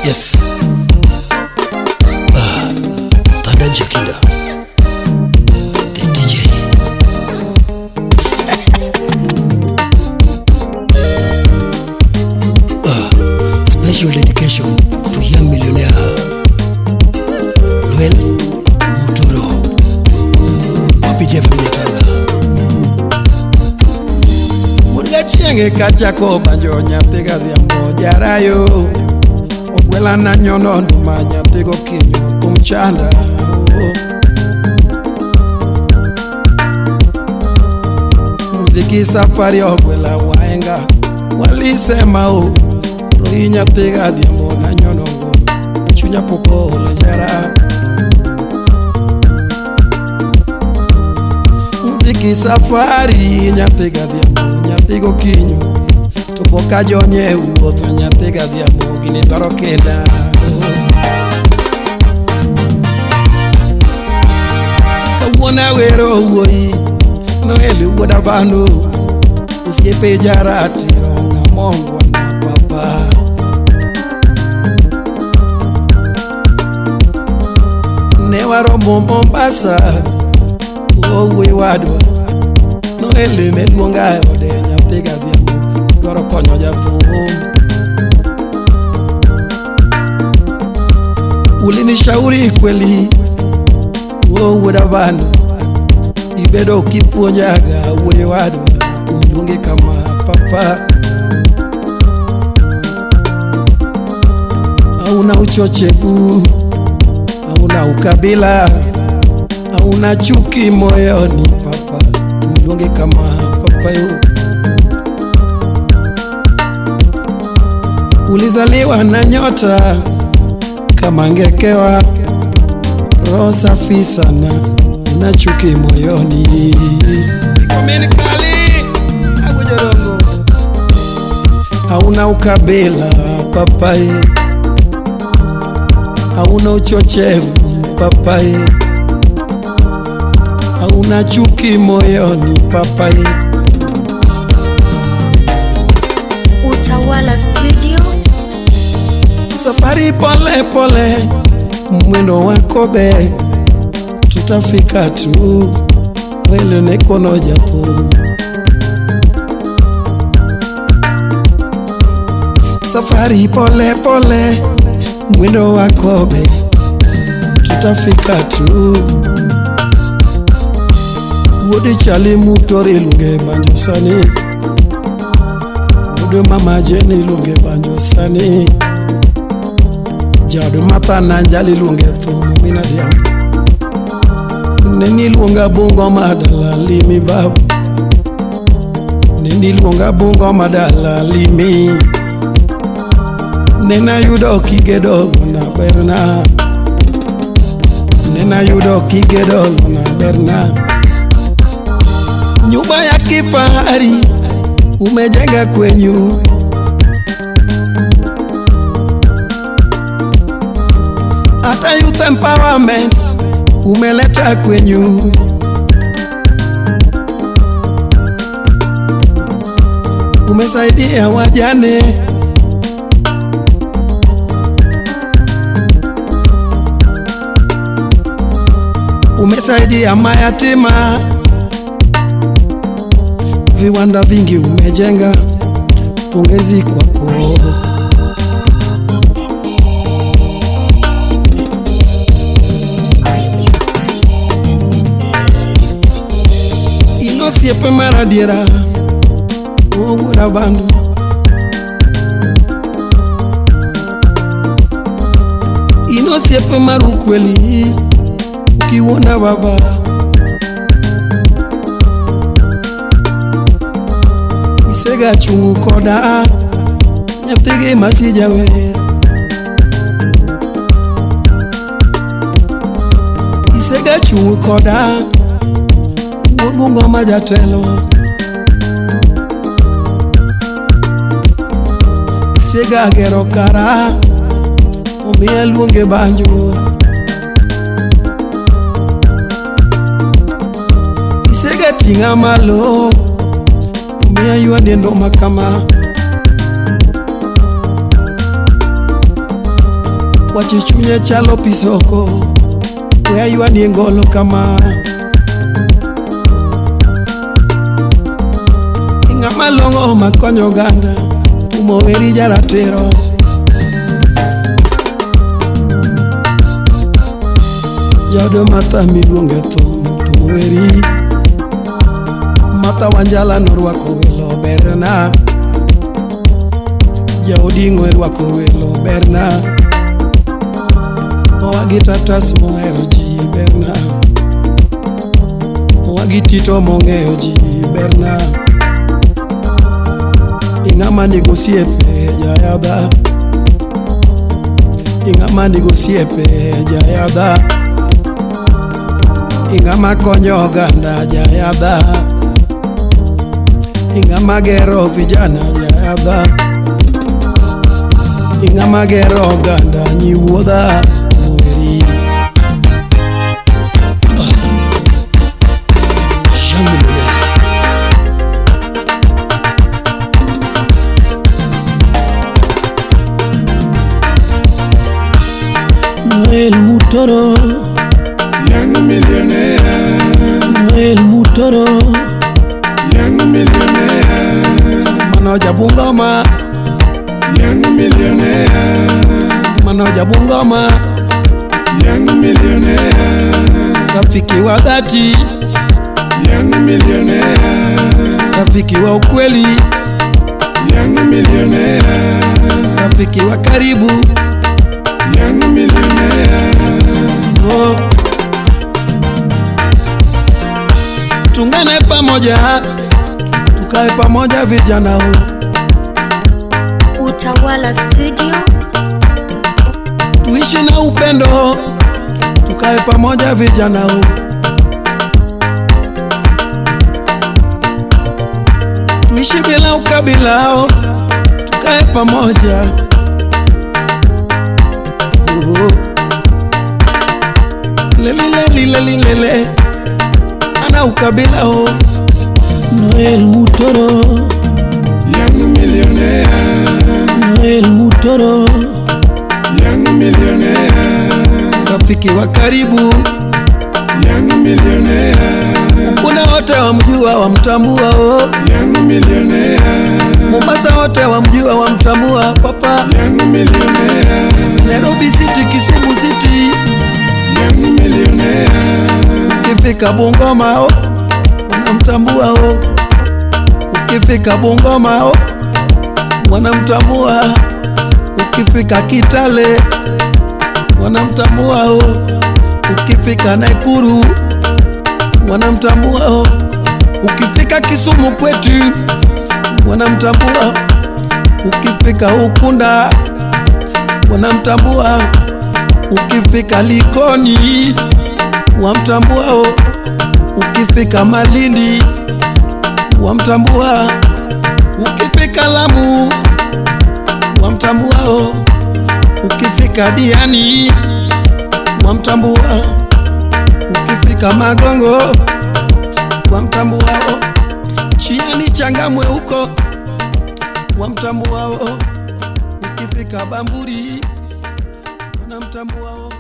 Yes. Thunder Jakinda, the DJ. Special dedication to young millionaire Noel Mutoro. Wapi Jeff Minetanga? Wuod kachako banjo nyathi gadhiambo jarayo ogwela na nyono nduma nyathi gokinyo kum chanda. Muziki safari ogwela waenga walisema o roi nyathi gadhiambo na nyono ngolo chunya pok ool jara. Muziki safari nyathi gadhiambo nyathi gokinyo to pok ajonye wuoth nyathi gadhiambo gini dwaro kinda. Kawuono awero wuoyi Noel wuod Abano osiepe jaratiro ng'ama ongwana papa. Ne waromo Mombasa owuoyi wadwa Noel ne luonga e ode nyathi gadhiambo dwaro konyo jathum. Ulinishauri kweli wuod Abano ibedo kipuonjaga wuoyi wadwa umluonge kama papa. Hauna uchochevu, hauna ukabila, hauna chuki moyoni papa, umluonge kama papa yo. Ulizaliwa na nyota kama ngekewa, roho safi sana, una chuki moyoni. Hauna ukabila papai, hauna uchochevu papai, hauna chuki moyoni papai. Utawala Studio. Safari pole pole, mwendo wako be, tutafika tu, wele nekono japo. Safari pole pole, mwendo wako be, tutafika tu. Wuod Chali Mutoro iluonge banjo sani, wuod Mama Jane iluonge banjo sani, jaod Martha Nanjali iluonge thum min adhiambo. Ne niluonga Bungoma dala limi babu, ne niluonga Bungoma dala limi. Nena yudo kigedo na berna, nena yudo kigedo na berna. Nyumba ya kifahari umejenga kwenyu, hata youth empowerment umeleta kwenyu. Umesaidia wajane, umesaidia mayatima, viwanda vingi umejenga, pongezi kwako. Inosiepe maradiera wuod Abandu, inosiepe mar ukweli ukiwuonda baba. Isega chungu koda nyathigi masija wer, isega chungu koda wuod Bungoma jatelo. Isega gero kara omiya luonge banjo, isega ting'a malo omiya ywa dendo makama. Wachichunye chalo pisoko. We aywani ngolo kama. Ng'ama long'o makonyo oganda. Tumo weri jaratiro. Jodo Martha miluonge thum, thum weri. Martha Wanjala norwako welo berna. Jaoding'o erwako welo berna. Owagi Tatas mohero ji berna. Owagi Tito mong'eyo ji berna. Ing'ama nigo osiepe jayadha. Ing'ama nigo osiepe jayadha. Ing'ama konyo oganda jayadha. Ing'ama gero vijana jayadha. Ing'ama gero oganda nyiwuodha mweri. Young Millionaire. Noel Mutoro, Young millionaire, Noel Mutoro, young millionaire, mano jabungoma, young millionaire, mano jabungoma, young millionaire, rafiki wa dhati, young millionaire, rafiki wa ukweli, young millionaire, rafiki wa karibu. young millionaire, Oh. Tungane pamoja, tukae pamoja vijana oh. Utawala Studio, Tuishi na upendo, tukae pamoja vijana oh. Tuishi bila ukabila oh. Tukae pamoja oh. Leli leli leli lele, ana ukabila oh. Noel Mutoro, young millionaire, Noel Mutoro, young millionaire, rafiki wa karibu, young millionaire, kuna wote wamjua wamtambua oh. young millionaire, Mombasa wote wamjua wamtambua papa, young millionaire, Nairobi City, Kisumu City, young millionaire, ukifika Bungoma oh, wanamtambua oh. Ukifika Bungoma oh, wanamtambua. Ukifika Kitale wanamtambua oh. Ukifika Nakuru wanamtambua oh. Ukifika Kisumu kwetu wanamtambua. Ukifika Ukunda wanamtambua. Ukifika Likoni wamtambua oh. Ukifika Malindi wamtambua. Ukifika Lamu wamtambua oh. Ukifika Diani wamtambua. Ukifika Magongo wamtambua oh. Chiani Changamwe huko wamtambua oh. Ukifika Bamburi wanamtambua oh.